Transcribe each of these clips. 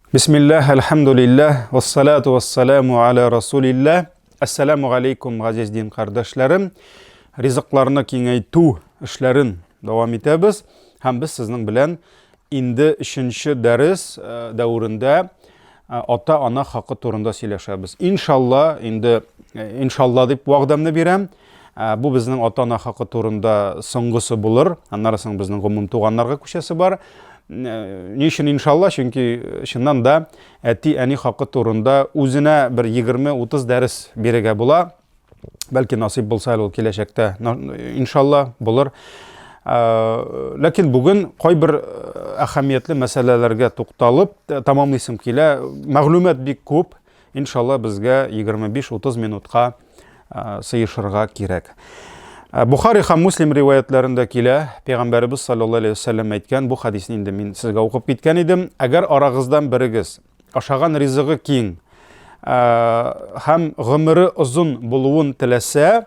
Бисмилләһ, әлхәмдүлилләһ, вассалату вассаламу аля расулилләһ. Әссәламу алейкум, газиз дин кардәшләрем. Ризыкларны киңәйтү эшләрен дәвам итәбез. Һәм без сезнең белән инде өченче дәрес э, дәверендә э, ата-ана хакы турында сөйләшәбез. Иншалла, инде э, иншалла дип вәгъдәмне бирәм. Бу безнең ата-ана хакы турында соңгысы булыр. Аннары соң безнең гомум туганнарга күчәсе бар. Ни өчен иншалла? Чөнки чыннан да әти-әни хакы турында үзенә бер 20-30 дәрес бирергә була. Бәлки насыйп булса әле ул киләчәктә иншалла булыр. Ләкин бүген кайбер әһәмиятле мәсьәләләргә тукталып тамамлыйсым килә. Мәгълүмат бик күп. Иншалла безгә 25-30 минутка сыешырга кирәк. Бухари һәм Муслим риваятләрендә килә, Пәйгамбәребез саллаллаһу алейһи вәсәлләм әйткән, бу хадисне инде мин сезгә укып киткән идем. Әгәр арагыздан берегез ашаган ризыгы киң һәм гомере озын булуын теләсә,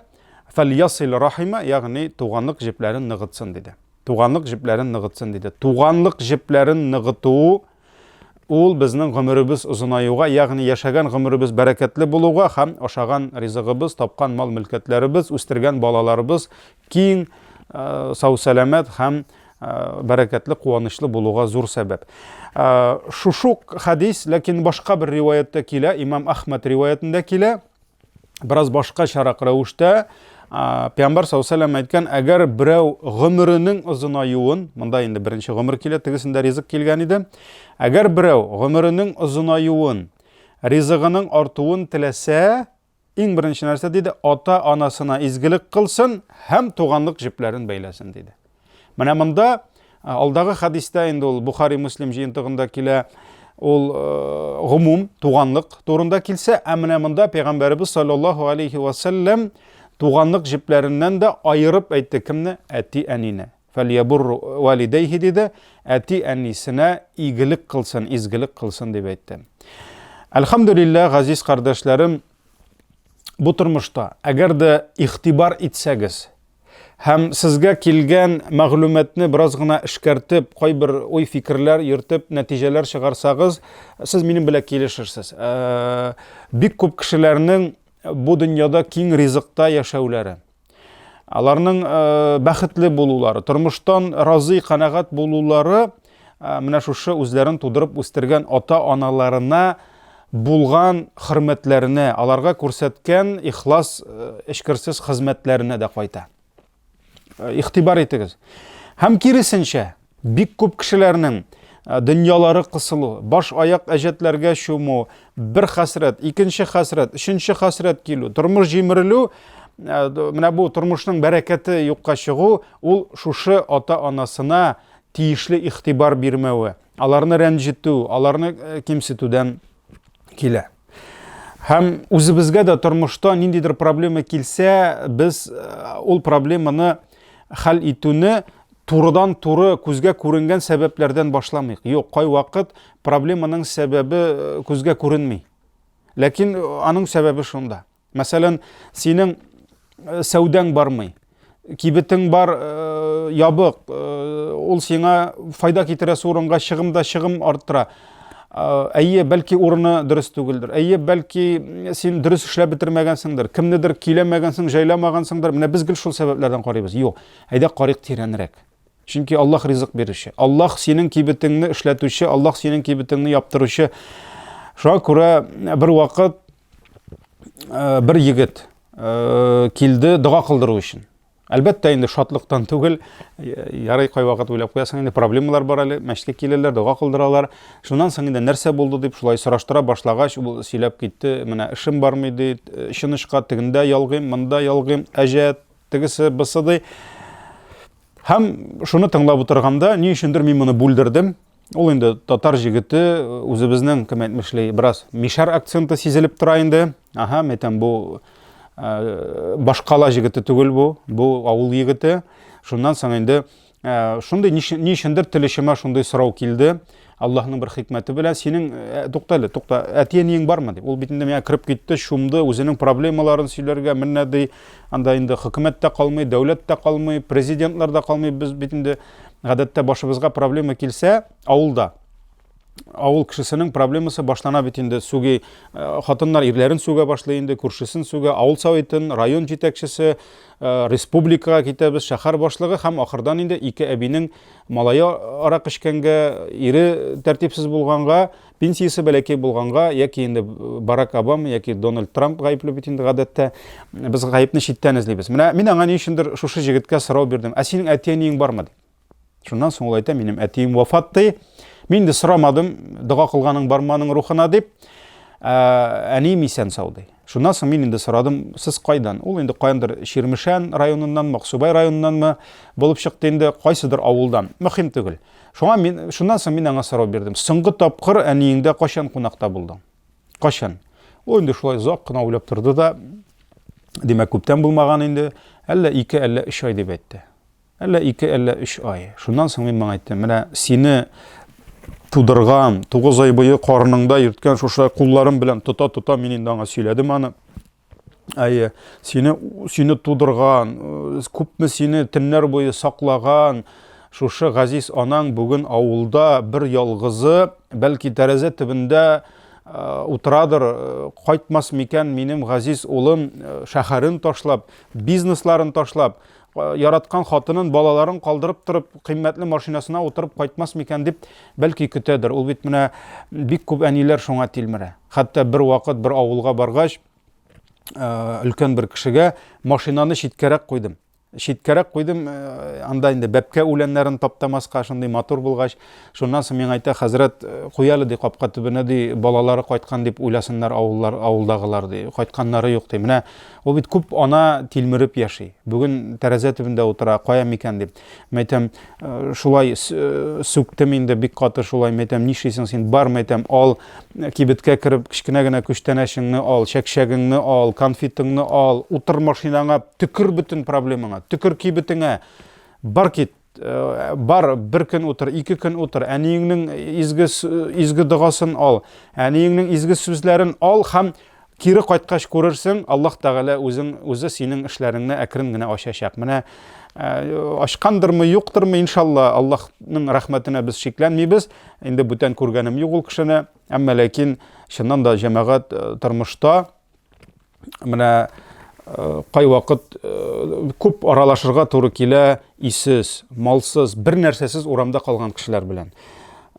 фәльясил рахима, ягъни туганлык җепләрен ныгытсын диде. Туганлык җепләрен ныгытсын диде. Туганлык җепләрен ныгыту Ул безнең гомеребез озынаюга, ягъни яшәгән гомеребез бәрәкәтле булуга һәм ашаган ризыгыбыз, тапкан мал-мөлкәтләребез, үстергән балаларыбыз киң, э, сау-сәламәт һәм э, бәрәкәтле, куанычлы булуга зур сәбәп. Э, шушы хадис, ләкин башка бер риваятьтә килә, имам Әхмәд риваятендә килә. Бераз башкачарак рәвештә Пәйгамбәр саллаллаху әйткән, әгәр берәү гомеренең озынаюын, монда инде беренче гомер килә, тегесендә ризык килгән иде. Әгәр берәү гомеренең озынаюын, ризыгының артуын теләсә, иң беренче нәрсә диде, ата-анасына изгелек кылсын һәм туганлык җепләрен бәйләсен диде. Менә монда алдагы хәдистә инде ул Бухари Муслим җыентыгында килә, ул гомум туганлык турында килсә, ә менә монда пәйгамбәребез саллаллаһу алейхи ва саллям туганлык җепләреннән дә аерып әйтте кемне? Әти-әнине. Фәльябур валидейхи диде, әти-әнисенә игелек кылсын, изгелек кылсын дип әйтте. Әлхәмдүлилләһ, газиз кардәшләрем, бу тормышта әгәр дә игътибар итсәгез, Һәм сезгә килгән мәгълүматны бераз гына эшкәртеп, кайбер уй-фикерләр йөртеп, нәтиҗәләр чыгарсагыз, сез минем белән килешерсез. Э, бик күп кешеләрнең бу дөньяда киң ризыкта яшәүләре, аларның э, бәхетле булулары, тормыштан разый, канәгать булулары э, менә шушы үзләрен тудырып үстергән ата-аналарына булган хөрмәтләренә, аларга күрсәткән ихлас, э, эчкерсез хезмәтләренә дә кайта. Э, игътибар итегез. Һәм киресенчә, бик күп кешеләрнең э, дөньялары кысылу, баш-аяк әҗәтләргә чуму, бер хәсрәт, икенче хәсрәт, өченче хәсрәт килү, тормыш җимерелү, менә бу тормышның бәрәкәте юкка чыгу, ул шушы ата-анасына тиешле игътибар бирмәве. Аларны рәнҗетү, аларны э, кимсетүдән килә. Һәм үзебезгә дә тормышта ниндидер проблема килсә, без э, ул проблеманы хәл итүне турыдан туры күзгә күренгән сәбәпләрдән башламыйк. Юк, кайвакыт проблеманың сәбәбе э, күзгә күренми. Ләкин аның сәбәбе шунда. Мәсәлән, синең э, сәүдәң бармый, кибетең бар э, ябык, э, ул сиңа файда китерәсе урынга чыгым да чыгым арттыра. Әйе, бәлки урыны дөрес түгелдер. Әйе, бәлки син дөрес эшләп бетермәгәнсеңдер, кемнедер көйләмәгәнсең, җайламагансыңдыр. Менә без гел шул сәбәпләрдән карыйбыз. Юк, әйдә карыйк тирәнрәк. Чөнки Аллаһ ризык бирүче. Аллаһ синең кибетеңне эшләтүче, Аллаһ синең кибетеңне яптыручы. Шуңа күрә бер вакыт э, бер егет э, килде дога кылдыру өчен. Әлбәттә, инде шатлыктан түгел, ярый кайвакыт уйлап куясың, инде проблемалар бар әле, мәчеткә киләләр, дога кылдыралар. Шуннан соң инде нәрсә булды дип шулай сораштыра башлагач, ул сөйләп китте, менә эшем бармый ди, чынычка тегендә ялгыйм, монда ялгыйм, әҗәт, тегесе, бысы ди. Һәм шуны тыңлап утырганда, ни өчендер мин моны бүлдердем. Ул инде татар җегете, үзебезнең, кем әйтмешли, бераз мишәр акценты сизелеп тора инде. Аһа, мәйтәм, бу э, башкала җегете түгел бу, бу авыл егете. Шуннан соң инде э, шундый ни өчендер тел очыма шундый сорау килде. Аллаһның бер хикмәте белән синең э, тукта әле, тукта, әти-әниең бармы дип. Ул бит инде миңа кереп китте, чумды, үзенең проблемаларын сөйләргә, менә ди, анда инде хөкүмәт тә калмый, дәүләт тә калмый, президентлар да калмый. Без бит инде гадәттә башыбызга проблема килсә, авылда. Авыл кешесенең проблемасы башлана бит инде сүги э, хатыннар ирләрен сүгә башлый инде, күршесен сүгә, авыл советын, район җитәкчесе, э, республикага китәбез, шәһәр башлыгы һәм ахырдан инде ике әбинең малае арак эчкәнгә, ире тәртипсез булганга, пенсиясе бәләкәй булганга, яки инде Барак Обама яки Дональд Трамп гаепле бит инде гадәттә. Без гаепне читтән эзлибез. Менә мин аңа ни өчендер шушы җегеткә сорау бирдем. Ә синең әти-әниең бармы дип. Шуннан соң ул әйтә, минем әтием вафат ди. Мин инде сорамадым, дога кылганың бармы аның рухына дип. Ә, әнием исән сау ди. Шуннан соң мин инде сорадым, сез кайдан? Ул инде каяндыр Чирмешән районыннан, Максубай районыннанмы булып чыкты инде, кайсыдыр авылдан. Мөһим түгел. Шуңа мин шуннан соң мин аңа сорау бирдем. Соңгы тапкыр әниеңдә кайчан кунакта булдың? Кайчан? Ул инде шулай озак кына уйлап торды да, димәк, күптән булмаган инде, әллә ике, әллә өч ай дип әйтте. Әллә ике, әллә өч ай. Шуннан соң мин моңа әйттем, менә сине тудырган, 9 ай буе карыныңда йөрткән шушы кулларым белән тота-тота мин инде аңа сөйләдем аны. Әйе, сине сине тудырган, күпме сине төннәр буе саклаган шушы газиз анаң бүген авылда бер ялгызы, бәлки тәрәзә төбендә утырадыр, кайтмас микән минем газиз улым шәһәрен ташлап, бизнесларын ташлап, яраткан хатынын, балаларын калдырып торып, кыйммәтле машинасына утырып кайтмас микән дип, бәлки көтәдер. Ул бит менә бик күп әниләр шуңа тилмерә. Хәтта бер вакыт бер авылга баргач, өлкән бер кешегә машинаны читкәрәк куйдым. Читкәрәк куйдым, анда инде бәбкә үләннәрен таптамаска, шундый матур булгач. Шуннан соң миңа әйтә, хәзрәт, куй әле, ди, капка төбенә, ди, балалары кайткан дип уйласыннар авыллар, авылдагылар, ди. Кайтканнары юк, ди. Менә Ул бит күп ана тилмереп яши. Бүген тәрәзә төбендә утыра, кая микән дип. Мәйтәм, э, шулай э, сүктем инде бик каты шулай, мәйтәм, нишлисең син? Бар, мәйтәм, ал, э, кибеткә кереп, кечкенә генә күчтәнәчеңне ал, чәкчәгеңне ал, конфетыңны ал, утыр машинаңа, төкер бөтен проблемаңа, төкер кибетеңә. Бар кит, Э, бар бер көн утыр, ике көн утыр, әниеңнең изге изге догасын ал, әниеңнең изге сүзләрен ал һәм кире кайткач күрерсең, Аллаһ Тәгалә үзең үзе синең эшләреңне әкрен генә ачачак. Менә э, ачкандырмы, юктырмы, иншалла, Аллаһның рәхмәтенә без шикләнмибез. Инде бүтән күргәнем юк ул кешене. Әмма ләкин чыннан да җәмәгать э, тормышта менә э, кайвакыт э, күп аралашырга туры килә исез, малсыз, бер нәрсәсез урамда калган кешеләр белән.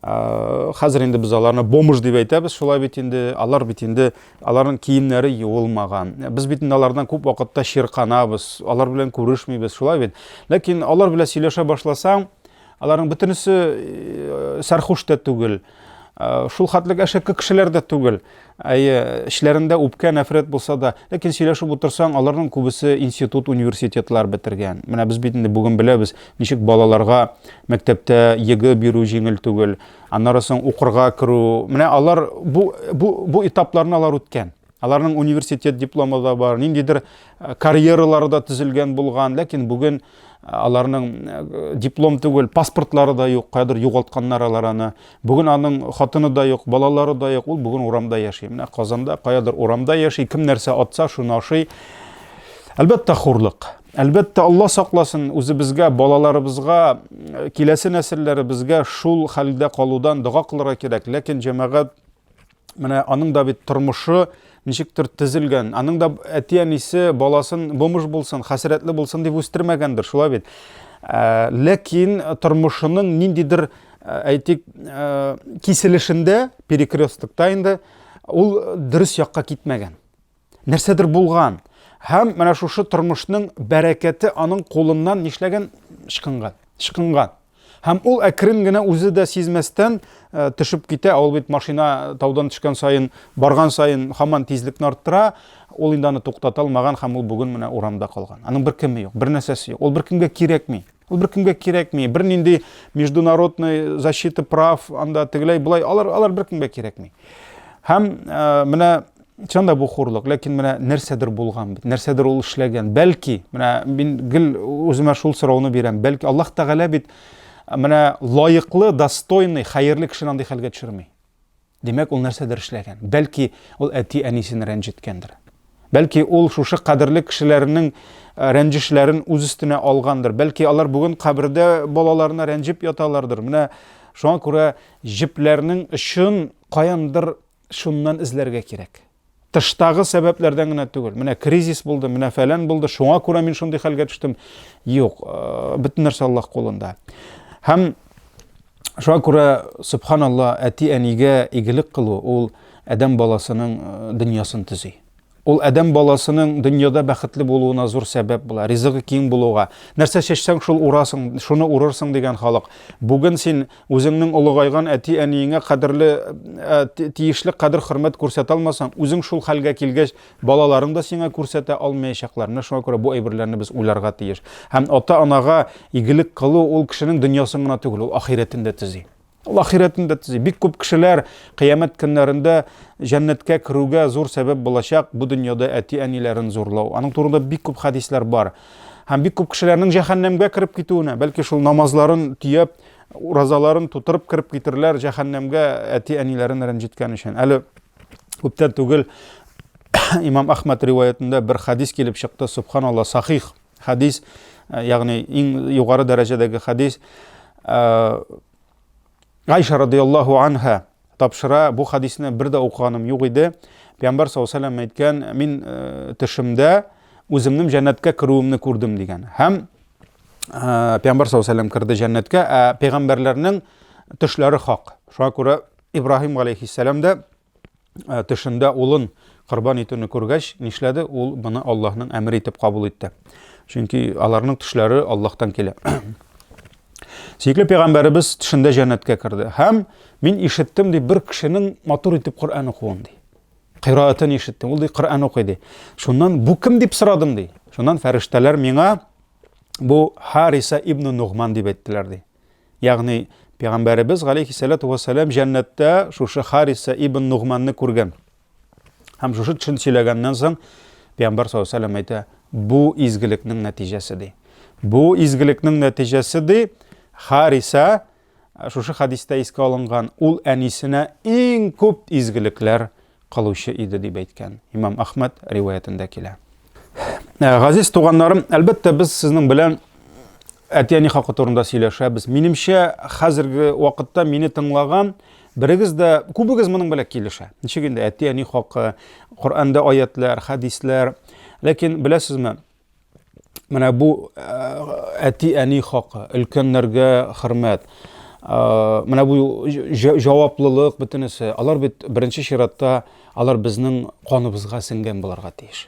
Э, хәзер инде без аларны бомж дип әйтәбез, шулай бит инде, алар бит инде аларның киемнәре юылмаган. Без бит инде алардан күп вакытта чирканабыз, алар белән күрешмибез, шулай бит. Ләкин алар белән сөйләшә башласаң, аларның бөтенесе сәрхуш та түгел. Шул хәтлек әшәке кешеләр дә түгел. Әйе, эчләрендә үпкә, нәфрәт булса да, ләкин сөйләшеп утырсаң, аларның күбесе институт, университетлар бетергән. Менә без бит инде бүген беләбез, ничек балаларга мәктәптә ЕГЭ бирү җиңел түгел, аннары соң укырга керү. Менә алар бу бу бу этапларны алар үткән. Аларның университет дипломы да бар, ниндидер э, карьералары да төзелгән булган, ләкин бүген э, аларның э, диплом түгел, паспортлары да юк, каядыр югалтканнар алар аны. Бүген аның хатыны да юк, балалары да юк, ул бүген урамда яши. Менә Казанда каядыр урамда яши, кем нәрсә атса, шуны ашый. Әлбәттә, хурлык. Әлбәттә, Алла сакласын үзебезгә, балаларыбызга, киләсе нәселләребезгә шул хәлдә калудан дога кылырга кирәк. Ләкин җәмәгать менә аның да бит тормышы ничектер төзелгән. Аның да әти-әнисе баласын бомж булсын, хәсрәтле булсын дип үстермәгәндер, шулай бит. Ә, ләкин тормышының ниндидер, э, әйтик, э, киселешендә, перекрестокта инде ул дөрес якка китмәгән. Нәрсәдер булган. Һәм менә шушы тормышның бәрәкәте аның кулыннан нишләгән? Ычкынган. Ычкынган. Һәм ул әкрен генә үзе дә сизмәстән э, төшеп китә. Ул бит машина таудан төшкән саен, барган саен һаман тизлекне арттыра. Ул инде аны туктата алмаган һәм ул бүген менә урамда калган. Аның бер кеме юк, бер нәрсәсе юк. Ул беркемгә кирәкми. Ул беркемгә кирәкми. Бернинди международный защита прав анда тегеләй болай алар алар беркемгә кирәкми. Һәм э, менә чын да бу хурлык, ләкин менә нәрсәдер булган бит, нәрсәдер ул эшләгән. Бәлки, менә мин гел үземә шул сорауны бирәм. Бәлки Аллаһ Тәгалә бит менә лаеклы, достойный, хәерле кешене андый хәлгә төшерми. Димәк, ул нәрсәдер эшләгән. Бәлки, ул әти-әнисен рәнҗеткәндер. Бәлки, ул шушы кадерле кешеләренең э, рәнҗешләрен үз өстенә алгандыр. Бәлки, алар бүген кабердә балаларына рәнҗеп яталардыр. Менә Шуңа күрә җепләрнең очын каяндыр шуннан эзләргә кирәк. Тыштагы сәбәпләрдән генә түгел. Менә кризис булды, менә фәлән булды, шуңа күрә мин шундый хәлгә төштем. Юк, э, бөтен нәрсә Аллаһ кулында. Һәм шуңа күрә, субханалла, әти-әнигә игелек кылу ул адәм баласының э, дөньясын төзи. Ул адәм баласының дөньяда бәхетле булуына зур сәбәп була, ризыгы киң булуга. Нәрсә чәчсәң, шул урасың, шуны урырсың дигән халык. Бүген син үзеңнең олыгайган әти-әниеңә кадерле э, тиешле кадер-хөрмәт күрсәтә алмасаң, үзең шул хәлгә килгәч, балаларың да сиңа күрсәтә алмаячаклар. Менә шуңа күрә бу әйберләрне без уйларга тиеш. Һәм ата-анага игелек кылу ул кешенең дөньясын гына түгел, ул ахирәтен дә төзи. Ул ахирәтен дә төзи. Бик күп кешеләр кыямәт көннәрендә җәннәткә керүгә зур сәбәп булачак бу дөньяда әти-әниләрен зурлау. Аның турында бик күп хәдисләр бар. Һәм бик күп кешеләрнең җәһәннәмгә кереп китүенә, бәлки шул намазларын төяп, уразаларын тутырып кереп китерләр җәһәннәмгә әти-әниләрен рәнҗеткән өчен. Әле күптән түгел Имам Әхмәд риваятендә бер хәдис килеп чыкты, субханалла, сахих хәдис, э, ягъни иң югары дәрәҗәдәге хәдис. Э, Айша радиаллаху анха тапшыра, бу хәдисне бер дә укыганым юк иде. Пәйгамбәр саллаллаху алейһи әйткән, мин э, төшемдә үземнең җәннәткә керүемне күрдем дигән. Һәм Пәйгамбәр саллаллаху алейһи керде җәннәткә, ә пәйгамбәрләрнең төшләре хак. Шуңа күрә Ибраһим галәйһиссәлам дә Э, төшендә улын корбан итүне күргәч, нишләде? Ул моны Аллаһның әмере итеп кабул итте. Чөнки аларның төшләре Аллаһтан килә. Сөекле пәйгамбәребез төшендә җәннәткә керде. Һәм мин ишеттем ди бер кешенең матур итеп Коръән укуын ди. Кыйраатын ишеттем. Ул ди Коръән укый ди. Шуннан бу кем дип сорадым ди. Шуннан фәрештәләр миңа бу Хариса ибн Нугман дип әйттеләр ди. Ягъни пәйгамбәребез галәйһиссәлату вәссәлам җәннәттә шушы Хариса ибн Нугманны күргән. Һәм шушы төшен сөйләгәннән соң пәйгамбәр саллаллаһу алейһи вәсәлләм әйтә, бу изгелекнең нәтиҗәсе ди. Бу изгелекнең нәтиҗәсе ди, Хариса шушы хәдистә искә алынган, ул әнисенә иң күп изгелекләр кылучы иде дип әйткән. Имам Ахмад риваятендә килә. Э, газиз туганнарым, әлбәттә, без сезнең белән әти-әни хакы турында сөйләшәбез. Минемчә, хәзерге вакытта мине тыңлаган берегез дә, күбегез моның белән килешә. Ничек инде әти-әни хакы, Коръәндә аятлар, хәдисләр. Ләкин беләсезме, Менә бу э, әти-әни хакы, өлкәннәргә хөрмәт, э, менә бу җаваплылык бөтенесе, алар бит беренче чиратта алар безнең каныбызга сеңгән булырга тиеш.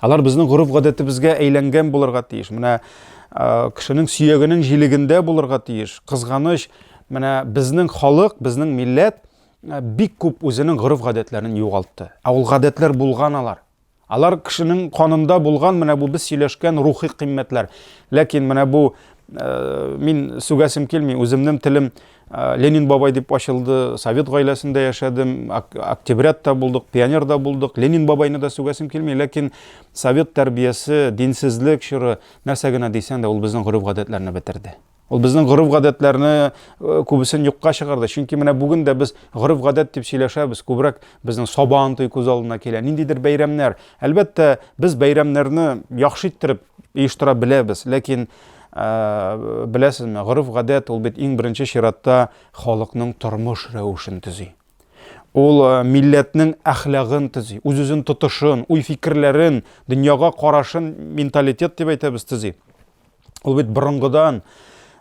Алар безнең гореф-гадәтебезгә әйләнгән булырга тиеш. Менә э, кешенең сөягенең җилегендә булырга тиеш. Кызганыч, менә безнең халык, безнең милләт бик күп үзенең гореф-гадәтләрен югалтты. Ә ул гадәтләр булган алар. Алар кешенең канында булган менә бу без сөйләшкән рухи кыйммәтләр. Ләкин менә бу э, мин сүгәсем килми, үземнең телем э, Ленин бабай дип ачылды, совет гаиләсендә яшәдем, октябрятта булдык, пионерда булдык. Ленин бабайны да сүгәсем килми, ләкин совет тәрбиясе, динсезлек чоры, нәрсә генә дисәң дә, ул безнең гореф-гадәтләрне бетерде. Ул безнең гореф-гадәтләрне э, күбесен юкка чыгарды. Чөнки менә бүген дә без гореф-гадәт дип сөйләшәбез, күбрәк безнең Сабан туй күз алдына килә, ниндидер бәйрәмнәр. Әлбәттә, без бәйрәмнәрне яхшы иттереп оештыра беләбез, ләкин э, беләсезме, гореф-гадәт ул бит иң беренче чиратта халыкның тормыш рәвешен төзи. Ул э, милләтнең әхлагын төзи, үз-үзен тотышын, уй-фикерләрен, дөньяга карашын, менталитет дип әйтәбез, төзи. Ул бит борынгыдан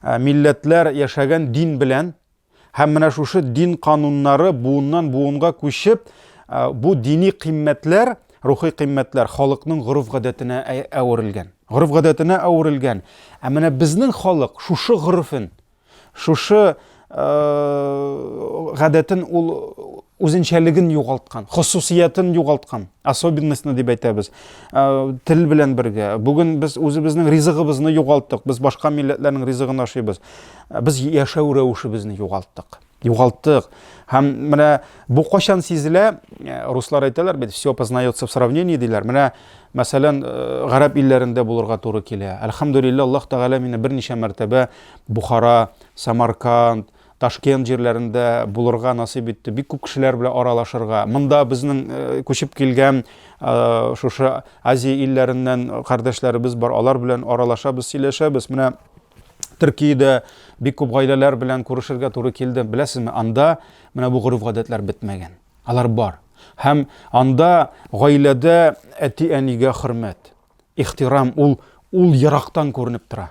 э, милләтләр яшәгән дин белән һәм менә шушы дин кануннары буыннан буынга күчеп, э, бу дини кыйммәтләр, рухи кыйммәтләр халыкның гореф-гадәтенә әверелгән. Гореф-гадәтенә әверелгән. Ә менә безнең халык шушы горефен Шушы гадәтен ул үзенчәлеген югалткан, хосусиятен югалткан, особенностьны дип әйтәбез. Тел белән бергә. Бүген без үзебезнең ризыгыбызны югалттык, без башка милләтләрнең ризыгын ашыйбыз. Без яшәү рәвешебезне югалттык. Югалттык. Һәм менә бу кайчан сизелә? Руслар әйтәләр бит, все познается в сравнении диләр. Менә, мәсәлән, гарәп илләрендә булырга туры килә. Әлхәмдүлилләһ, Аллаһ Тәгалә мине берничә мәртәбә Бухара, Самарканд, Ташкент җирләрендә булырга насыйп итте. Бик күп кешеләр белән аралашырга. Монда безнең күчеп килгән шушы Азия илләреннән кардәшләребез бар. Алар белән аралашабыз, сөйләшәбез. Менә Төркиядә бик күп гаиләләр белән күрешергә туры килде. Беләсезме, анда менә бу гореф-гадәтләр бетмәгән. Алар бар. Һәм анда гаиләдә әти-әнигә хөрмәт, ихтирам ул ул ерактан күренеп тора.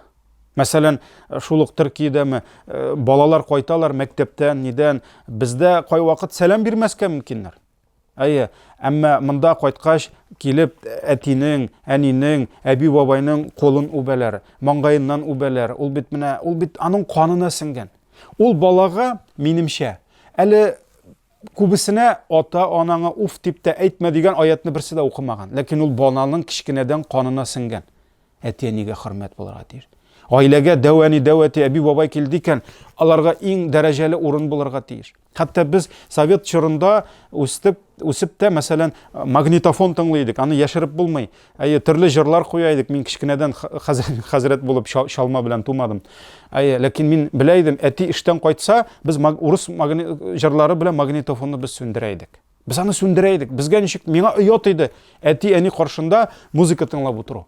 Мәсәлән, шул ук Төркиядәме, э, балалар кайталар мәктәптән, нидән, бездә кайвакыт сәлам бирмәскә мөмкиннәр. Әйе, әмма монда кайткач, килеп әтинең, әнинең, әби-бабайның кулын үбәләр, маңгаеннан үбәләр. Ул бит менә, ул бит аның канына сеңгән. Ул балага, минемчә, әле күбесенә ата-анаңа уф дип тә әйтмә дигән аятны берсе дә укымаган. Ләкин ул баланың кечкенәдән канына сеңгән. Әти-әнигә хөрмәт булырга тиеш. Гаиләгә дәү әни, дәү әти, әби-бабай килде икән, аларга иң дәрәҗәле урын булырга тиеш. Хәтта без совет чорында үстеп, үсеп тә, мәсәлән, магнитофон тыңлый идек, аны яшереп булмый. Әйе, төрле җырлар куя идек. Мин кечкенәдән хәзрәт булып чалма белән тумадым. Әйе, ләкин мин белә идем, әти эштән кайтса, без урыс җырлары белән магнитофонны без сүндерә идек. Без аны сүндерә идек. Безгә ничек, миңа оят иде әти-әни каршында музыка тыңлап утыру.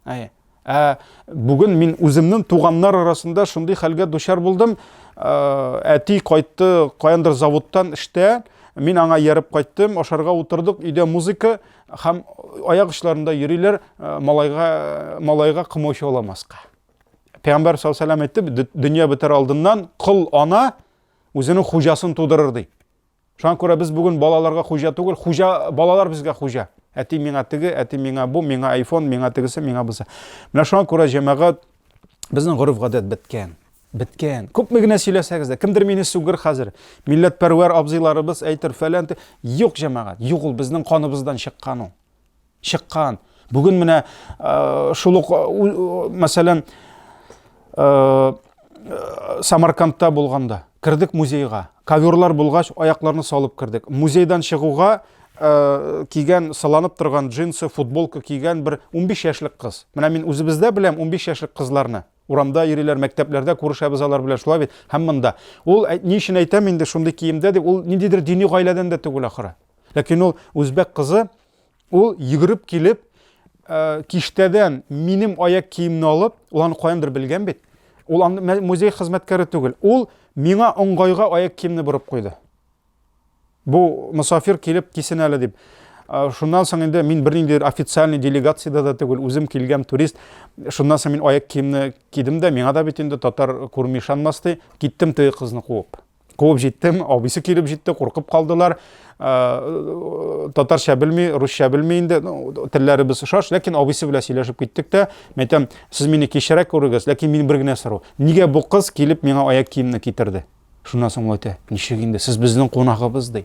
Әйе. Ә бүген мин үземнең туганнар арасында шундый хәлгә дучар булдым. Э, әти кайтты каяндыр заводтан эштә, мин аңа ияреп кайттым, ашарга утырдык, өйдә музыка һәм аяк очларында йөриләр, э, малайга малайга комачауламаска. Пәйгамбәр саллаллаху алейһи әйтте, дөнья бетәр алдыннан кол ана үзенең хуҗасын тудырыр ди. Шуңа күрә без бүген балаларга хуҗа түгел, хуҗа балалар безгә хуҗа. Әти миңа теге, әти миңа бу, миңа iPhone, миңа тегесе, миңа бусы. Менә шуңа күрә җәмәгать безнең гореф-гадәт беткән. Беткән. Күпме генә сөйләсәгез дә, кемдер мине сүгер хәзер. Милләтпәрвәр абзыйларыбыз әйтер фәлән. Юк, җәмәгать, юк ул безнең каныбыздан чыккан ул. Чыккан. Бүген менә э, шул ук э, мәсәлән, э, Самаркандта булганда кирдек музейга. Коверлар булгач, аякларны салып кердек. Музейдан чыгуга кигән, сыланып торган джинсы, футболка кигән бер 15 яшьлек кыз. Менә мин үзебездә беләм 15 яшьлек кызларны. Урамда йөриләр, мәктәпләрдә күрешәбез алар белән, шулай бит. Һәм монда. Ул ни өчен әйтәм инде шундый киемдә дип, ул ниндидер дини гаиләдән дә түгел ахыры. Ләкин ул үзбәк кызы, ул йөгереп килеп, э, киштәдән минем аяк киемне алып, ул аны каяндыр белгән бит. Ул аны музей хезмәткәре түгел. Ул миңа оңгайга аяк киемне борып куйды. Бу мосафир килеп кисен әле дип. Э, шуннан соң инде мин бернинди официальный делегациядә дә түгел, үзем килгән турист. Шуннан соң мин аяк киемне кидем дә, миңа да бит инде татар күрми ышанмас ди, киттем теге кызны куып. Куып җиттем, абыйсы килеп җитте, куркып калдылар. Э, татарча белми, русча белми инде, ну, телләребез ошаш, ләкин абыйсы белән сөйләшеп киттек тә, мин әйтәм, сез мине кичерә күрегез, ләкин мин бер генә сорау. Нигә бу кыз килеп миңа аяк киемне китерде? Шуннан соң ул әйтә, ничек инде, сез безнең кунагыбыз ди.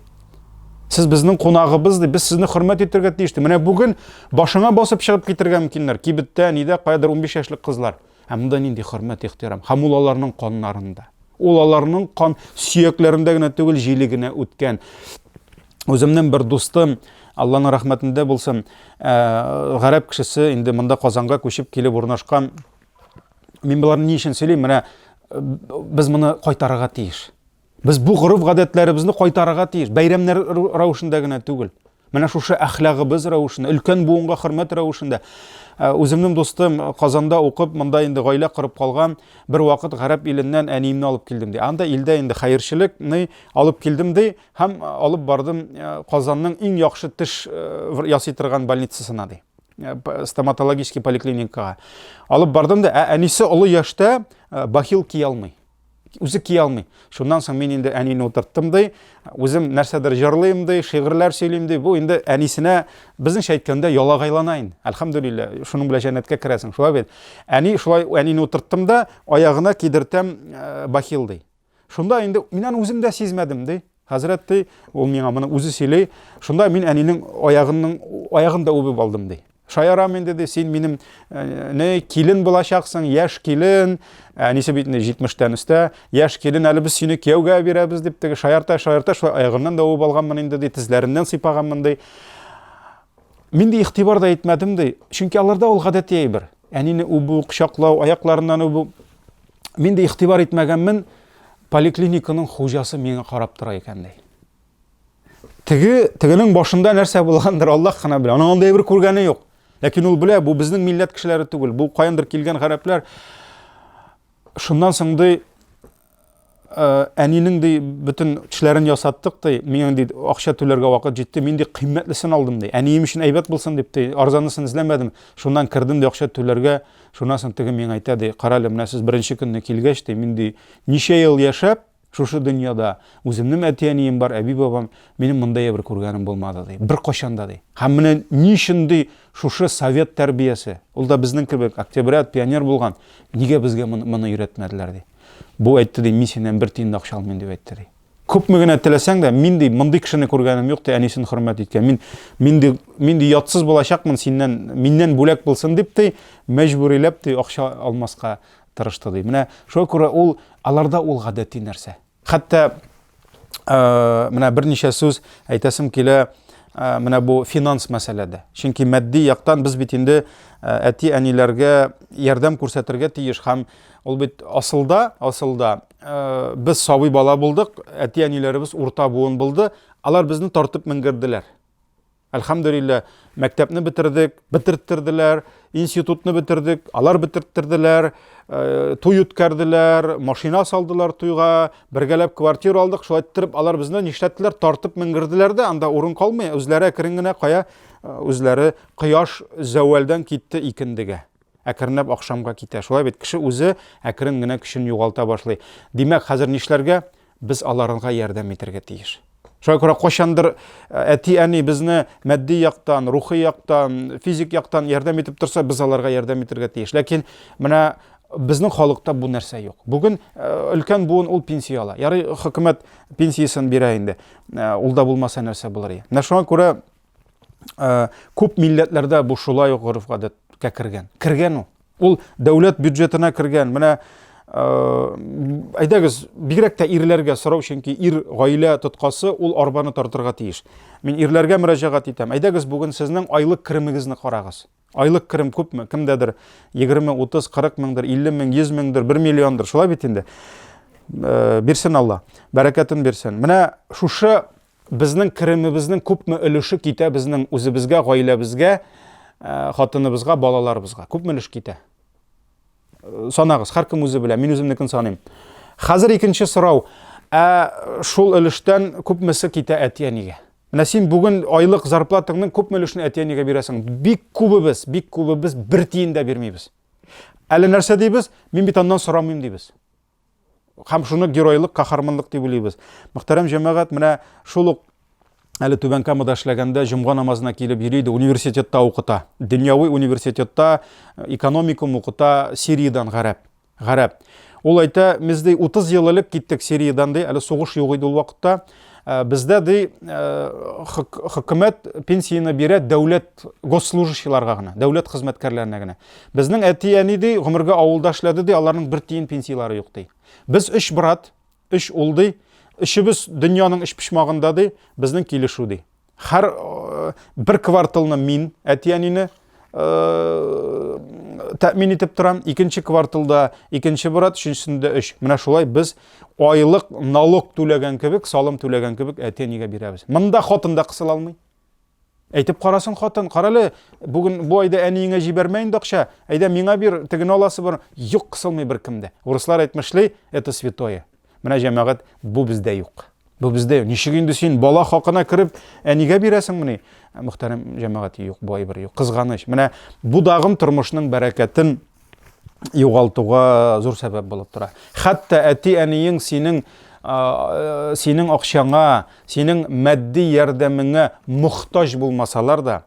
Сез безнең кунагыбыз ди, без сезне хөрмәт итәргә тиеш ди. Менә бүген башыңа басып чыгып китергә мөмкиннәр. Кибеттә, нидә, каядыр 15 яшьлек кызлар. Ә монда нинди хөрмәт, ихтирам. Һәм ул аларның каннарында. Ул аларның кан сөякләрендә генә түгел, җилегенә үткән. Үземнең бер дустым, Алланың рәхмәтендә булсын, ә, гарәп кешесе инде монда Казанга күчеп килеп урнашкан. Мин боларны ни өчен сөйлим? Менә э, без моны кайтарырга тиеш. Без бу гореф-гадәтләребезне кайтарырга тиеш. Бәйрәмнәр рәвешендә генә түгел. Менә шушы әхлагыбыз рәвешендә, өлкән буынга хөрмәт рәвешендә. Э, үземнең дустым э, Казанда укып, монда инде гаилә корып калган, бер вакыт гарәп иленнән әниемне алып килдем ди. Анда илдә инде хәерчелек, ни алып килдем ди һәм э, алып бардым Казанның иң яхшы теш ясый торган больницасына ди. Стоматологический поликлиникага. Алып бардым да, ә әнисе олы яшьтә бахил кия алмый. Үзе кия алмый. Шуннан соң мин инде әнине утырттым ди. Үзем нәрсәдер җырлыйм ди, шигырьләр сөйлим ди. Бу инде әнисенә безнеңчә әйткәндә ялагайлана инде. Әлхәмдүлилләһ, шуның белән җәннәткә керәсең. Шулай бит. Әни шулай әнине утырттым да, аягына кидертәм э, бахил ди. Шунда инде мин аны үзем дә сизмәдем ди. Хәзрәт ди, ул миңа моны үзе сөйли. Шунда мин әнинең аягының аягын да үбеп алдым ди. Шаярам инде ди, син минем э, не килен булачаксың, яшь килен, әнисе бит инде 70-тән өстә, яшь килен әле без сине кияүгә бирәбез дип теге шаярта шаярта шулай аягыннан да үбеп алганмын инде ди, тезләреннән сыйпаганмын ди. Мин ди игътибар да итмәдем ди, чөнки аларда ул гадәти әйбер. Әнине үбү, кочаклау, аякларыннан үбү. Мин дә игътибар итмәгәнмен, поликлиниканың хуҗасы миңа карап тора икән ди. Теге, тегенең башында нәрсә булгандыр, Аллаһ кына белә. Аның андый бер күргәне юк. Ләкин ул белә, бу безнең милләт кешеләре түгел, бу каяндыр килгән гарәпләр. Шуннан соң ди, әнинең ди бөтен тешләрен ясаттык ди, миңа ди акча түләргә вакыт җитте, мин ди кыйммәтлесен алдым ди. Әнием өчен әйбәт булсын дип ди, арзанысын эзләмәдем. Шуннан кердем ди акча түләргә. Шуннан соң теге миңа әйтә ди, карале, менә сез беренче көнне килгәч ди, мин ди ничә ел яшәп, Шушы дөньяда үземнең әти-әнием бар, әби-бабам, минем мондай әйбер күргәнем булмады, ди. Беркайчан да, ди. Һәм менә ни өчен, ди, шушы совет тәрбиясе, ул да безнең кебек октябрят, пионер булган, нигә безгә моны, моны өйрәтмәделәр, ди. Бу әйтте, ди, мин синнән бер тиен дә акча алмыйм, дип әйтте, ди. Күпме генә теләсәң дә, мин, ди, мондый кешене күргәнем юк, ди, әнисен хөрмәт иткән. Мин, мин, ди, мин, ди, ятсыз булачакмын, синнән, миннән бүләк булсын, дип, ди, мәҗбүриләп, ди, акча алмаска тырышты, ди. Менә шуңа күрә ул аларда ул гадәти нәрсә. Хәтта менә берничә сүз әйтәсем килә менә бу финанс мәсьәләдә. Чөнки матди яктан без бит инде әти-әниләргә ярдәм күрсәтергә тиеш һәм ул бит асылда, асылда без сабый бала булдык, әти-әниләребез урта буын булды, алар безне тартып менгерделәр. Әлхәмдүлилләһ, мәктәпне бетердек, бетертерделәр, институтны бетердек, алар бетертерделәр, э, туй үткәрделәр, машина салдылар туйга, бергәләп квартира алдык, шулай иттереп алар безне нишләттеләр, тартып менгерделәр дә, анда урын калмый, үзләре әкрен генә кая, э, үзләре кояш зәвәлдән китте икендегә. Әкренләп ахшамга китә. Шулай бит, кеше үзе әкрен генә көчен югалта башлый. Димәк, хәзер нишләргә? Без аларга ярдәм итәргә тиеш. Шуңа күрә кайчандыр э, әти-әни безне матди яктан, рухи яктан, физик яктан ярдәм итеп торса, без аларга ярдәм итәргә тиеш. Ләкин менә безнең халыкта бу нәрсә юк. Бүген э, өлкән буын ул пенсия ала. Ярый, хөкүмәт пенсиясен бирә инде. Э, ул да булмаса нәрсә булыр иде. Менә шуңа күрә күп милләтләрдә бу шулай ук гореф-гадәткә кергән. Кергән ул. Ул дәүләт бюджетына кергән. Менә әйдәгез, бигрәк тә ирләргә сорау, чөнки ир гаилә тоткасы, ул арбаны тартырга тиеш. Мин ирләргә мөрәҗәгать итәм. Әйдәгез, бүген сезнең айлык керемегезне карагыз. Айлык керем күпме? Кемдәдер 20, 30, 40 меңдер, 50 мең, 100 меңдер, 1 миллиондыр. Шулай бит инде. Бирсен Алла, бәрәкәтен бирсен. Менә шушы безнең керемебезнең күпме өлеше китә безнең үзебезгә, гаиләбезгә, э, хатыныбызга, балаларыбызга? Күпме өлеш китә? Э, санагыз, һәркем үзе белә, мин үземнекен саныйм. Хәзер икенче сорау. Ә шул өлештән күпмесе китә әти-әнигә? Менә син бүген айлык зарплатаңның күпме өлешен әти-әнигә бирәсең? Бик күбебез, бик күбебез бер тиен дә бирмибез. Әле нәрсә дибез? Мин бит аннан сорамыйм дибез. Һәм шуны геройлык, каһарманлык дип уйлыйбыз. Мөхтәрәм җәмәгать, менә шул ук әле Түбән Камада эшләгәндә җомга намазына килеп йөри иде, университетта укыта. Дөньяви университетта э, экономикум укыта Сириядән гарәп. Гарәп. Ул әйтә, без ди 30 ел элек киттек Сириядән ди, әле сугыш юк иде ул вакытта. Э, бездә ди э, хөкүмәт пенсияне бирә дәүләт госслужащийларга гына, дәүләт хезмәткәрләренә генә. Безнең әти-әни ди, гомергә авылда эшләде ди, аларның бер тиен пенсияләре юк ди. Без өч брат, өч ул ди, өчебез дөньяның өч почмагында ди, безнең килешү ди. Һәр э, бер кварталны мин әти-әнине э, тәэмин итеп торам, икенче кварталда икенче брат, өченчесендә өч. Менә шулай без айлык налог түләгән кебек, салым түләгән кебек әти-әнигә бирәбез. Монда хатын да кысыла алмый. Әйтеп карасын хатын, карале, бүген бу айда әниеңә җибәрмә инде акча, әйдә миңа бир, тегене аласы бар. Юк, кысылмый беркем дә. Урыслар әйтмешли, это святое. Менә җәмәгать, бу бездә юк. Бу бездә юк. Ничек инде син бала хакына кереп әнигә бирәсеңмени? Мөхтәрәм җәмәгать, юк, бу әйбер юк. Кызганыч. Менә бу дагын тормышның бәрәкәтен югалтуга зур сәбәп булып тора. Хәтта әти-әниең синең синең акчаңа, синең матди ярдәмеңә мохтаҗ булмасалар да,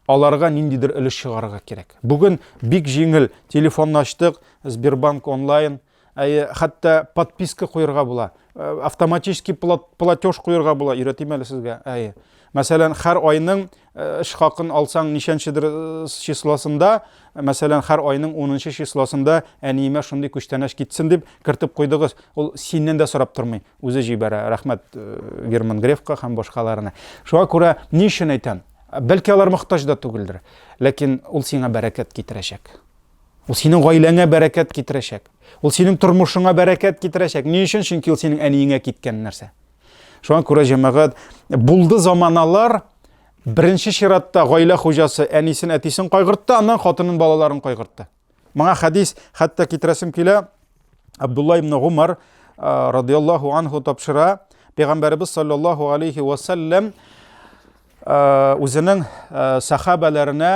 аларга ниндидер өлеш чыгарырга кирәк. Бүген бик җиңел, телефонны ачтык, Сбербанк онлайн, әйе, хәтта подписка куерга була, э, автоматический платеж куерга була, өйрәтим әле сезгә. Әйе. Мәсәлән, һәр айның э, эш хакын алсаң ничәнчедер э, числосында, мәсәлән, һәр айның 10 числосында әниемә шундый күчтәнәч китсен дип кертеп куйдыгыз. Ул синнән дә сорап тормый, үзе җибәрә. Рәхмәт Герман Грефка һәм башкаларына. Шуңа күрә ни өчен әйтәм? Бәлки алар мохтаҗ да түгелдер, ләкин ул сиңа бәрәкәт китерәчәк. Ул синең гаиләңә бәрәкәт китерәчәк. Ул синең тормышыңа бәрәкәт китерәчәк. Ни өчен? Чөнки ул синең әниеңә киткән нәрсә. Шуңа күрә җәмәгать булды заманалар беренче чиратта гаилә хуҗасы әнисен, әтисен кайгыртты, аннан хатынын, балаларын кайгыртты. Моңа хәдис хәтта китерәсем килә. Абдулла ибн Гумар радиаллаху анху тапшыра, Пәйгамбәребез саллаллаху алейхи ва саллям үзенең сахабәләренә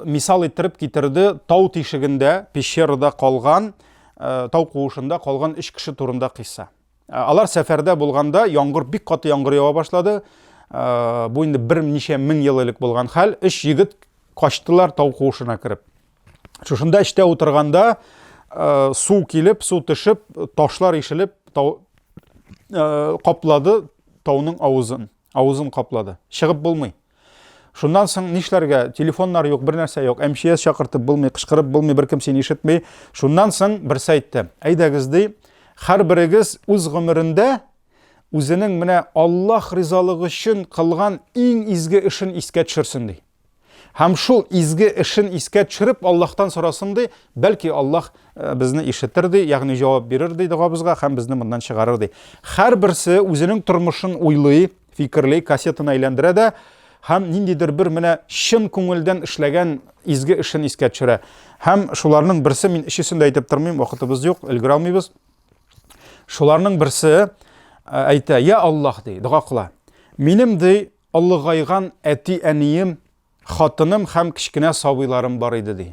мисал иттереп китерде тау тишегендә, пещерада калган, тау куышында калган өч кеше турында кыйсса. Алар сәфәрдә булганда яңгыр бик каты яңгыр ява башлады. Бу инде берничә мең ел элек булган хәл. Өч егет качтылар тау куышына кереп. Шушында эчтә утырганда э, су килеп, су төшеп, ташлар ишелеп, тау э, каплады тауның авызын. Авызын каплады. Чыгып булмый. Шуннан соң нишләргә? Телефоннар юк, бер нәрсә юк. МЧС чакыртып булмый, кычкырып булмый, беркем сине ишетми. Шуннан соң берсе әйтте. Әйдәгез ди, һәрберегез үз гомерендә үзенең менә Аллаһ ризалыгы өчен кылган иң изге эшен искә төшерсен ди. Һәм шул изге эшен искә төшереп, Аллаһтан сорасын ди, бәлки Аллаһ э, безне ишетер ди, ягъни җавап бирер ди догабызга һәм безне моннан чыгарыр ди. Һәрберсе үзенең тормышын уйлый, фикерли, кассетаны әйләндерә дә һәм ниндидер бер менә чын күңелдән эшләгән изге эшен искә төшерә. Һәм шуларның берсе, мин өчесен дә әйтеп тормыйм, вакытыбыз юк, өлгерә алмыйбыз. Шуларның берсе э, әйтә, я Аллаһ ди, дога кыла. Минем ди Олыгайган әти-әнием, хатыным һәм кечкенә сабыйларым бар иде, ди.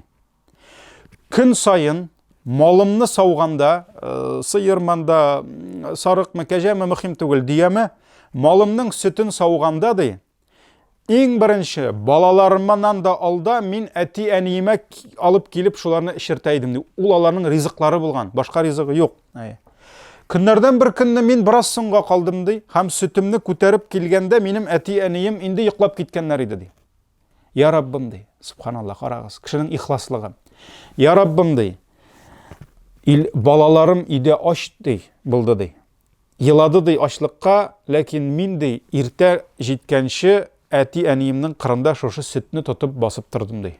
Көн саен малымны сауганда, э, сыерманда, сарыкмы, кәҗәме, мөһим түгел, дөяме, малымның сөтен сауганда, ди, иң беренче балаларымнан да алда мин әти-әниемә алып килеп шуларны эчертә идем, ди. Ул аларның ризыклары булган, башка ризыгы юк. Көннәрдән бер көнне мин бераз соңга калдым, ди, һәм сөтемне күтәреп килгәндә минем әти-әнием инде йоклап киткәннәр иде, ди. Я Раббым, ди. Субханалла, карагыз, кешенең ихласлыгы. Я Раббым, ди. Ил, балаларым өйдә ач, ди, булды, ди. Елады, ди, ачлыкка, ләкин мин, ди, иртә җиткәнче әти-әниемнең кырында шушы сөтне тотып басып тордым, ди.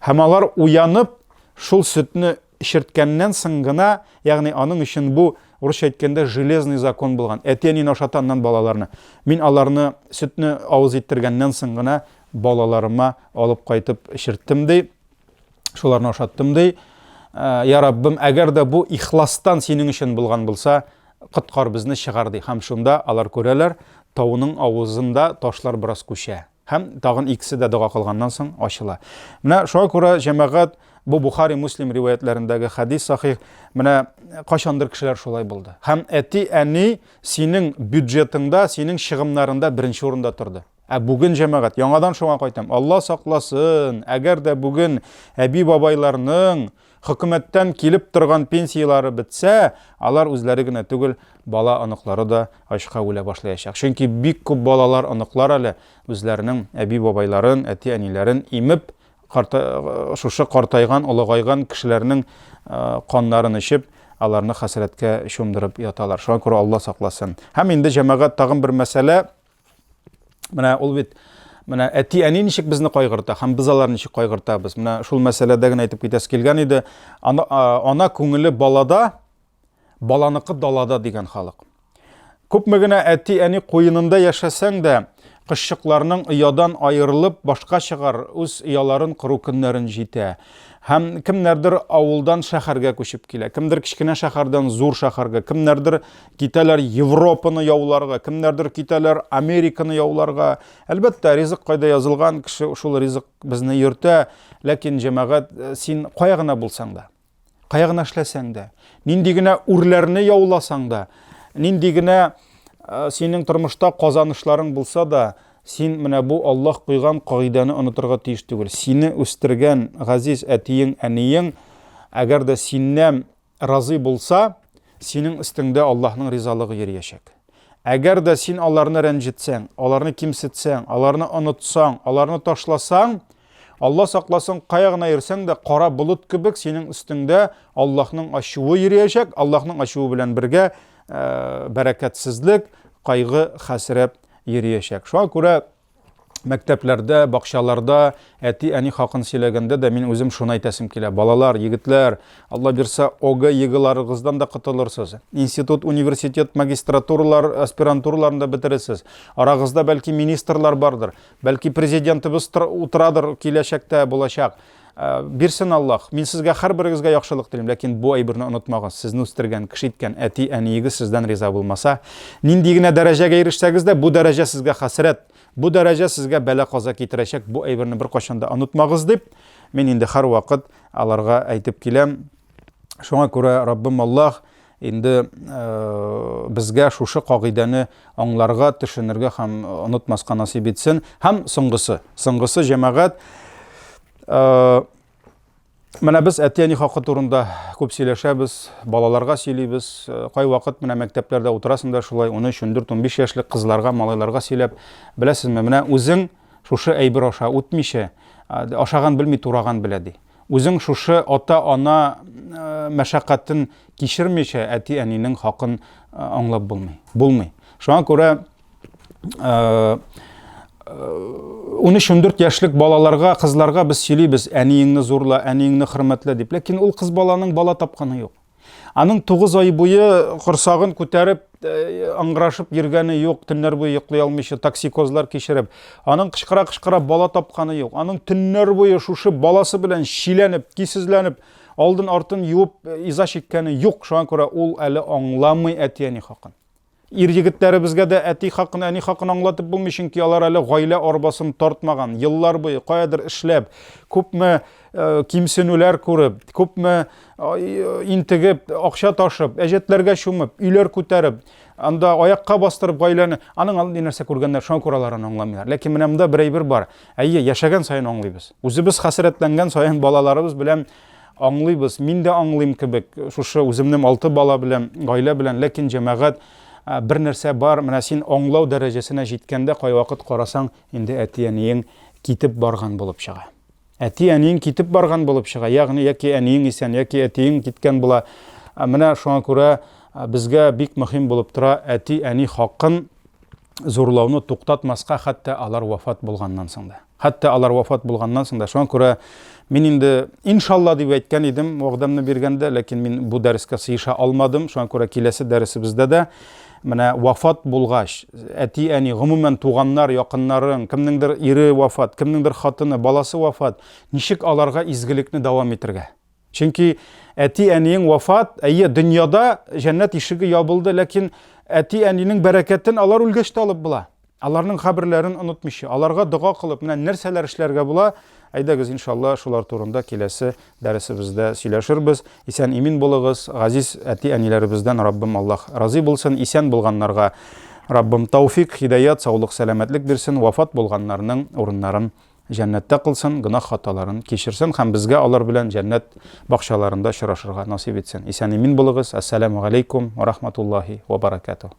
Һәм алар уянып, шул сөтне эчерткәннән соң гына, ягъни аның өчен бу, урысча әйткәндә, железный закон булган. Әти-әнине ашата, аннан балаларны. Мин аларны сөтне авыз иттергәннән соң гына балаларыма алып кайтып эчерттем, ди. Шуларны ашаттым, ди. Э, я Раббым, әгәр дә бу ихластан синең өчен булган булса, коткар безне, чыгар, ди. Һәм шунда алар күрәләр, тауның авызында ташлар бераз күчә. Һәм тагын икесе дә дога кылганнан соң ачыла. Менә шуңа күрә җәмәгать бу Бухари Муслим риваятләрендәге хәдис сахих. Менә кайчандыр кешеләр шулай булды. Һәм әти, әни синең бюджетыңда, синең чыгымнарында беренче урында торды. Ә бүген җәмәгать, яңадан шуңа кайтам. Алла сакласын, әгәр дә бүген әби-бабайларның Хөкүмәттән килеп торган пенсияләре бетсә, алар үзләре генә түгел, бала оныклары да ачка үлә башлаячак. Чөнки бик күп балалар, оныклар әле үзләренең әби-бабайларын, әти-әниләрен имеп, карта, шушы картайган, олыгайган кешеләрнең каннарын эчеп, аларны хәсрәткә чумдырып яталар. Шуңа күрә Алла сакласын. Һәм инде җәмәгать тагын бер мәсьәлә, Менә ул бит менә әти-әни ничек безне кайгырта һәм без аларны ничек кайгыртабыз. Менә шул мәсьәләдә генә әйтеп китәсе килгән иде. Ана, ана күңеле балада, баланыкы далада дигән халык. Күпме генә әти-әни куенында яшәсәң дә, кошчыкларның оядан аерылып башка чыгар, үз ояларын кору көннәрен җитә. Һәм кемнәрдер авылдан шәһәргә күчеп килә, кемдер кечкенә шәһәрдән зур шәһәргә, кемнәрдер китәләр Европаны яуларга, кемнәрдер китәләр Американы яуларга. Әлбәттә, ризык кайда язылган, кеше шул ризык безне йөртә, ләкин җәмәгать, э, син кая гына булсаң да, кая гына эшләсәң дә, нинди генә үрләрне яуласаң да, нинди генә э, синең тормышта казанышларың булса да, син менә бу Аллаһ куйган кагыйдәне онытырга тиеш түгел. Сине үстергән газиз әтиең, әниең, әгәр дә синнән разый булса, синең өстеңдә Аллаһның ризалыгы йөриячәк. Әгәр дә син аларны рәнҗетсәң, аларны кимсетсәң, аларны онытсаң, аларны ташласаң, Алла сакласын, кая гына йөрсәң дә, кара болыт кебек синең өстеңдә Аллаһның ачуы йөриячәк, Аллаһның ачуы белән бергә э, бәрәкәтсезлек, кайгы, хәсрәт йөриячәк. Шуңа күрә. Мәктәпләрдә, бакчаларда әти-әни хакын сөйләгәндә дә мин үзем шуны әйтәсем килә. Балалар, егетләр, Алла бирсә, ОГЭ, ЕГЭларыгыздан да котылырсыз. Институт, университет, магистратуралар, аспирантураларны да бетерерсез. Арагызда бәлки министрлар бардыр, бәлки президентыбыз утырадыр, киләчәктә булачак. Э, бирсен Аллаһ. Мин сезгә һәрберегезгә яхшылык телим, ләкин бу әйберне онытмагыз. Сезне үстергән, кеше иткән әти-әниегез сездән риза булмаса, нинди генә дәрәҗәгә ирешсәгез дә, бу дәрәҗә сезгә хәсрәт, бу дәрәҗә сезгә бәла-каза китерәчәк. Бу әйберне беркайчан да онытмагыз дип, мин инде һәрвакыт аларга әйтеп киләм. Шуңа күрә Раббым Аллаһ инде э, безгә шушы кагыйдәне аңларга, төшенергә һәм онытмаска насыйп итсен. Һәм соңгысы, соңгысы җәмәгать э, Менә без әти-әни хакы турында күп сөйләшәбез, балаларга сөйлибез. Э, кайвакыт менә мәктәпләрдә утырасың да шулай 13, 14, 15 яшьлек кызларга, малайларга сөйләп, беләсезме, менә үзең шушы әйбер аша үтмичә, ашаган белми, тураган белә ди. Үзең шушы ата-ана мәшәкатен кичермичә әти-әнинең хакын аңлап булмый. Булмый. Шуңа күрә 13-14 яшьлек балаларга, кызларга без сөйлибез, әниеңне зурла, әниеңне хөрмәтлә дип. Ләкин ул кыз баланың бала тапканы юк. Аның 9 ай буе корсагын күтәреп, э, аңгырашып йөргәне юк, төннәр буе йоклый алмыйча, токсикозлар кичереп. Аның кычкыра-кычкыра бала тапканы юк. Аның төннәр буе шушы баласы белән чиләнеп, кисезләнеп, алдын артын юып, э, иза чиккәне юк. Шуңа күрә ул әле аңламый әти-әни хакын. Ир-егетләребезгә дә әти хакын, әни хакын аңлатып булмый, чөнки алар әле гаилә арбасын тартмаган, еллар буе каядыр эшләп, күпме э, кимсенүләр күреп, күпме э, интегеп, акча ташып, әҗәтләргә чумып, өйләр күтәреп, анда аякка бастырып гаиләне, аның андый нәрсә күргәннәр, шуңа күрә алар аны аңламыйлар. Ләкин менә монда бер әйбер бар. Әйе, яшәгән саен аңлыйбыз. Үзебез хәсрәтләнгән саен балаларыбыз белән Аңлыйбыз, мин дә аңлыйм кебек, шушы үземнең алты бала белән, гаилә белән, ләкин җәмәгать, бер нәрсә бар, менә син аңлау дәрәҗәсенә җиткәндә кайвакыт карасаң, инде әти-әниең китеп барган булып чыга. Әти-әниең китеп барган булып чыга, ягъни яки әниең исән, яки әтиең киткән була. Менә шуңа күрә безгә бик мөһим булып тора әти-әни хакын зурлауны туктатмаска, хәтта алар вафат булганнан соң да. Хәтта алар вафат булганнан соң да. Шуңа күрә мин инде иншалла дип әйткән идем вәгъдәмне биргәндә, ләкин мин бу дәрескә сыеша алмадым. Шуңа күрә киләсе дәресебездә дә менә вафат булгач, әти-әни, гомумән туганнар, якыннарың, кемнеңдер ире вафат, кемнеңдер хатыны, баласы вафат, ничек аларга изгелекне дәвам итергә? Чөнки әти-әниең вафат, әйе, дөньяда җәннәт ишеге ябылды, ләкин әти-әнинең бәрәкәтен алар үлгәч тә алып була. Аларның каберләрен онытмыйча, аларга дога кылып, менә нәрсәләр эшләргә була, әйдәгез, иншалла, шулар турында киләсе дәресебездә сөйләшербез. Исән имин булыгыз, газиз әти-әниләребездән Раббым Аллаһ разый булсын, исән булганнарга Раббым тауфик, хидаят, саулык, сәламәтлек бирсен, вафат булганнарның урыннарын җәннәттә кылсын, гөнаһ-хаталарын кичерсен һәм безгә алар белән җәннәт бакчаларында очрашырга насыйп итсен. Исән-имин булыгыз. Әссәламү галәйкүм ва рахматуллаһи ва баракатуһ.